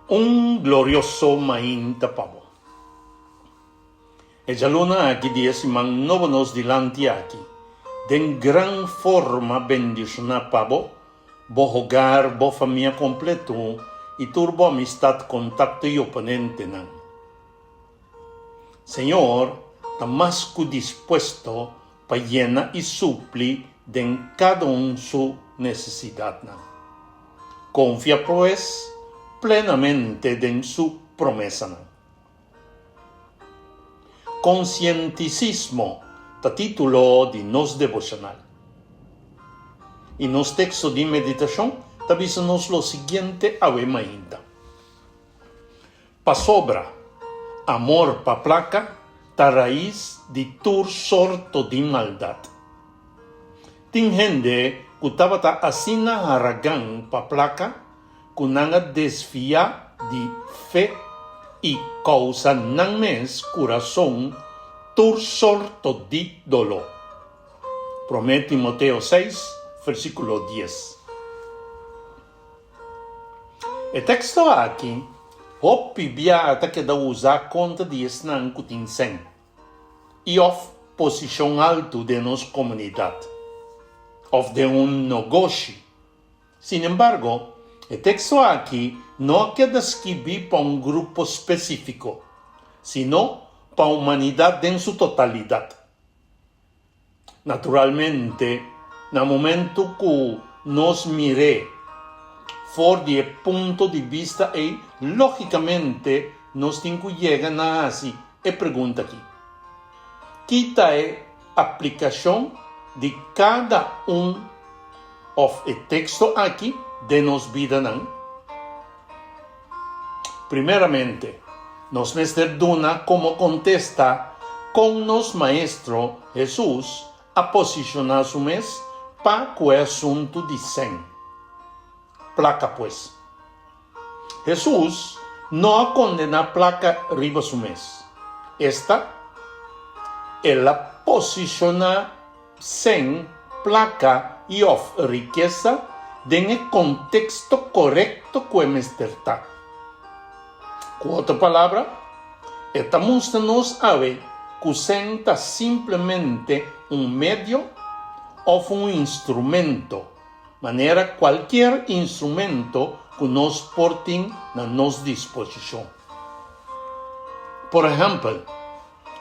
Un glorioso mainta pa bo. E djaluna aki di e siman nobo nos dilanti aki, den gran forma bendishoná pa bo, bo hogar, bo famia kompleto i tur bo amistat, kontakto i oponentenan. Señor ta mas ku dispuesto pa yena i supli den kada un su nesesidatnan. Konfia pues plenamente den su promesanan. Konsientisismo ta título di nos deboshonal. I nos teksto di meditashon ta bisa nos lo siguiente awe mainta. Pasobra amor pa plaka ta rais di tur sorto di maldat. Tin hende ku tabata asina haragan pa plaka ku nan a desviá di fe i kousa nan mes kurason tur sorto di doló. Promé Timoteo seis, versíkulo dies. E teksto aki hopi biaha ta keda usá kontra di esnan ku tin sèn i òf posishon altu den nos komunidat òf den un nogoshi. Sinembargo, e teksto aki no a keda skibí pa un grupo spesífiko, sino pa humanidat den su totalidat. Naturalmente, na momento ku nos mir'é for di e punto di bista ei, lógikamente nos tin ku yega na hasi e pregunta aki, Ki ta e aplikashon di kada un òf e teksto aki den nos bidanan? Primeramente, nos mester duna komo kontesta kon nos Maestro, Hesus, a posishoná su mes pa ku e asuntu di sèn. Plaka pues. Hesus no a kondená plaka riba su mes. Esta, el a posishoná Sèn, plaka i òf rikesa den e konteksto korekto ku e mester ta. Ku otro palabra, e ta mustra nos awe ku sèn ta simplemente un medio òf un instrumento, manera kualkier instrumento ku nos por tin na nos disposishon. Por ehèmpel,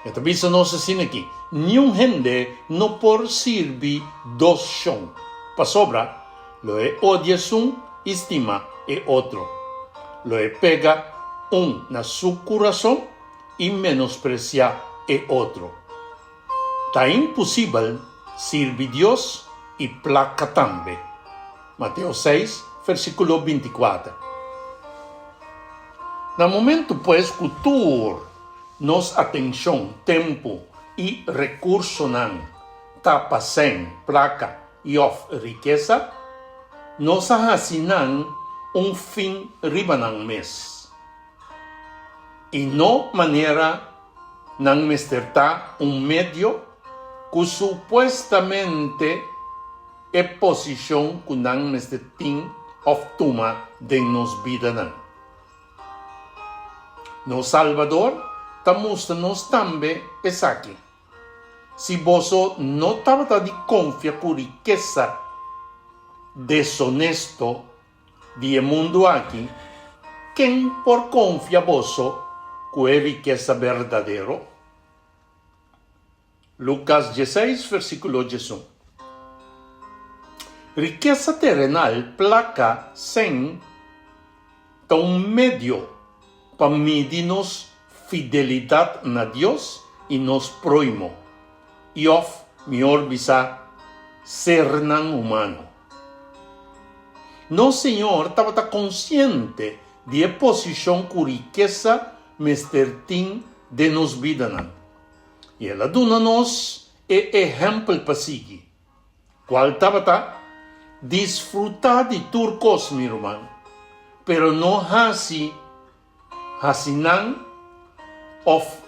E ta bisa nos asina aki, Niun hende no por sirbi dos shon, pasobra lo e odia esun i stima e otro. Lo e pega un na su kurason i menospresiá e otro. Ta impusibel sirbi Dios i plaka tambe. Mateo seis, versíkulo bintikuater. Na momentu pues ku tur Nos atenshon, tempu i rekursonan ta pa sèn, plaka i òf rikesa, nos a hasi nan un fin riba nan mes, i no manera nan mester ta un medio ku supuestamente e posishon ku nan mester tin òf tuma den nos bidanan. Nos Salbador ta mustra nos tambe esaki, Si boso no tabata di konfia ku rikesa desonesto di e mundu aki, ken por konfia boso ku e rikesa berdadero? Lukas dieseis versíkulo diesun. Rikesa terenal, plaka, sèn, ta un medio pa midi nos fidelidat na Dios i nos próhimo, i òf mihor bisá, sernan humano. Nos Señor tabata konsiente di e posishon ku rikesa mester tin den nos bidanan. I el a duna nos e ehèmpel pa sigui, kual tabata, Disfrutá di tur kos, mi ruman, pero no hasi hasi nan òf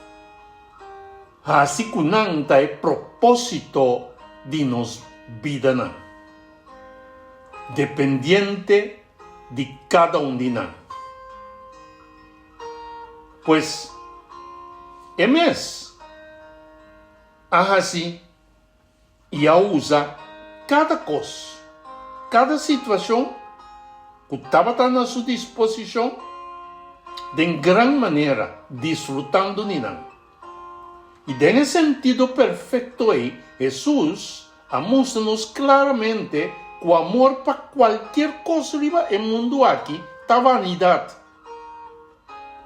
hasi ku nan ta e propósito di nos bidanan, dependiente di kada un di nan. Pues, e mes a hasi i a usa kada kos, kada situashon ku tabata na su disposishon den gran manera, disfrutando di nan. I den e sentido perfekto ei, Hesus a mustra nos klaramente ku amor pa kualkier kos riba e mundu aki ta vanidat.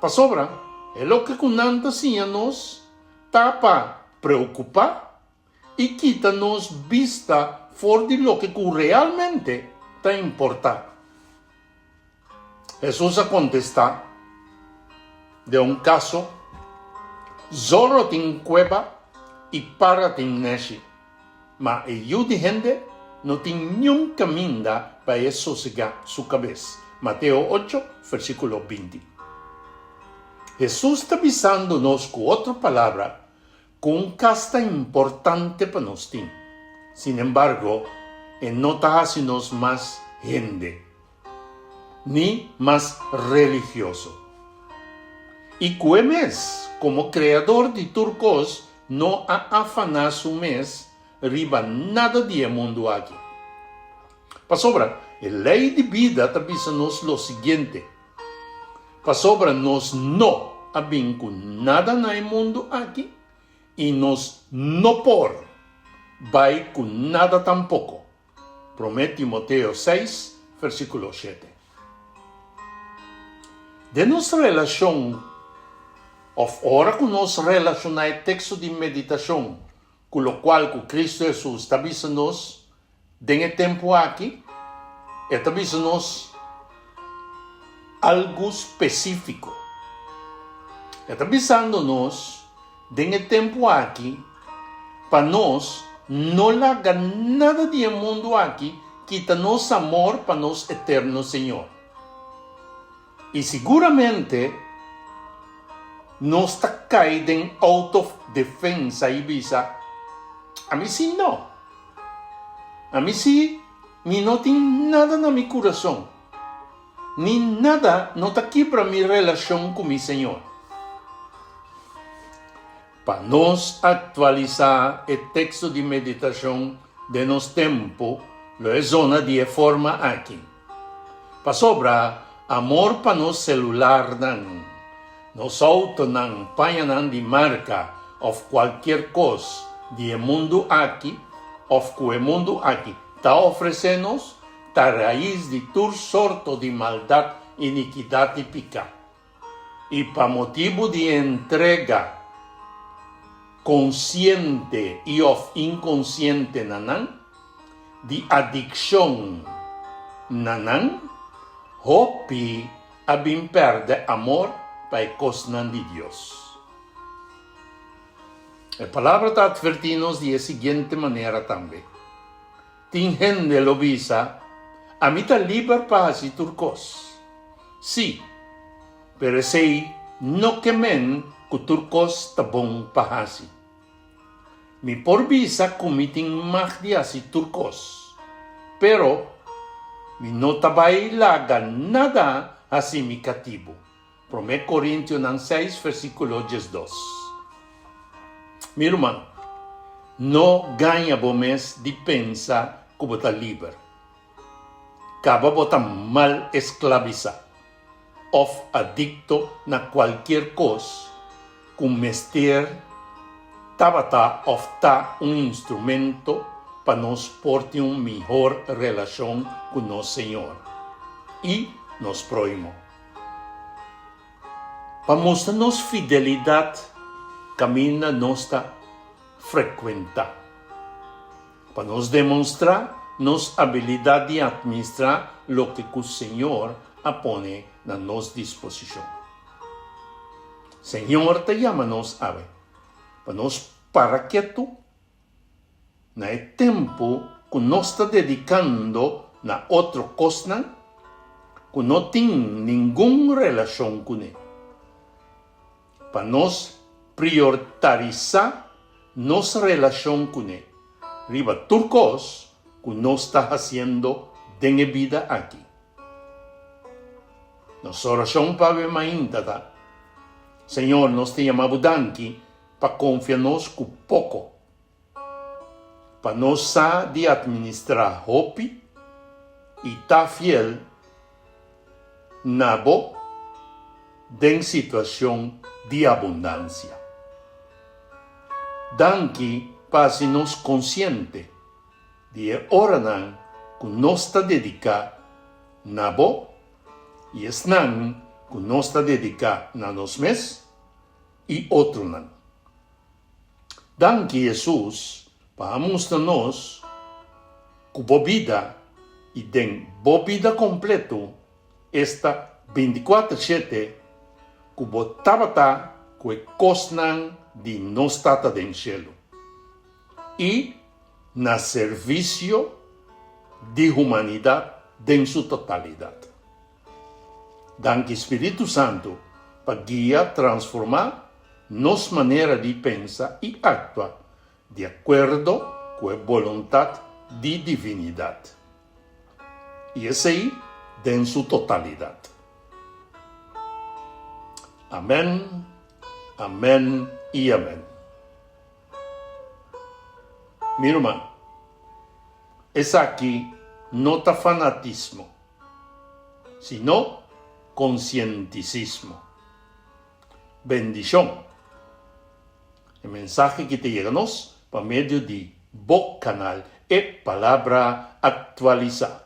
Pasobra e loke ku nan ta siña nos ta pa preokupá i kita nos bista for di loke ku realmente ta importá. Hesus a kontestá, Den un kaso, zorro tin kueba i para tin neshi, ma e Yu di hende no tin niun kaminda pa e sosegá su kabes. Mateo ocho, versíkulo 20. Hesus ta bisando nos ku otro palabra ku un kas ta importante pa nos tin. Sin embargo, e no ta hasi nos mas hende, ni mas religioso. I ku e mes, komo Kreador di tur kos, no a afaná su mes riba nada di e mundu aki. Pasobra e lei di bida ta bisa nos lo siguiente, Pasobra nos no a bin ku nada na e mundu aki i nos no por bai ku nada tampoko. Promé Timoteo seis, versíkulo shete. Den nos relashon òf ora ku nos relashoná e teksto di meditashon ku lokual ku Kristu Hesus ta bisa nos Den e tempu aki, e ta bisa nos algu spesífiko. E ta bisando nos den e tempu aki pa nos no laga nada di e mundu aki kita nos amor pa nos eterno Señor. I siguramente nos ta kai den outofdefensa i bisa, Ami si no. Ami si mi no tin nada na mi kurason, ni nada no ta kibra mi relashon ku mi Señor. Pa nos aktualisá e teksto di meditashon den nos tempu lo e zona di e forma aki, Pasobra amor pa nos celularnan, nos autonan, pañanan di marca of cualkier cos di e mundu aki of cu e mundu aki ta ofrece nos, ta rais di tur sorto di maldad, iniquidad y pica. I pa motibu di entrega konsiente i òf inkonsiente na nan, di adikshon na nan, hopi a bin pèrdè amor pa e kosnan di Dios. E Palabra ta atvertí nos di e siguiente manera tambe, Tin hende lo bisa, Ami ta liber pa hasi tur kos. Sí, pero esei no ke men ku tur kos ta bon pa hasi. Mi por bisa ku mi tin mag di hasi tur kos, pero mi no ta bai laga nada hasi mi katibu. Promé Korintionan seis versíkulo 12. Mi ruman, no gaña bo mes di pensa ku bo ta liber. Kaba bo ta mal esklabisá òf adikto na kualkier kos ku mester tabata òf ta un instrumento pa nos por tin un mihor relashon ku nos Señor i nos próhimo. Pa mustra nos fidelidat kaminda nos ta frekuentá. Pa nos demonstrá nos abilidat di atministrá loke ku Señor a pone na nos disposishon. Señor ta yama nos awe pa nos para ketu Na e tempu ku nos ta dedikando na otro kosnan ku no tin ningun relashon kuné. Pa nos priortarisá nos relashon kuné riba tur kos ku nos ta hasiendo den e bida aki. Nos orashon pa awe mainta ta. Señor, nos ta yama bo danki pa konfia nos ku poko, pa nos sa di atministrá hopi i ta fiel na bo den situashon di abundansia. Danki pa hasi nos konsiente di e oranan ku nos ta dediká na bo i esnan ku nos ta dediká na nos mes i otronan. Danki Hesus pa a mustra nos ku bo bida i den bo bida kompleto esta bintikuater shete ku bo tabata ku e kosnan di nos Tata den shelu i na servisio di humanidat den su totalidat. Danki Spiritu Santu pa guia transformá nos manera di pensa i aktua di akuerdo ku e boluntat di divinidat. I esei den su totalidat. Amèn, amèn i amèn. Mi ruman, esaki no ta fanatismo. sino konsientisismo. Bendishon! E mensahe ki ta yega nos pa medio di bo kanal E Palabra Aktualisá.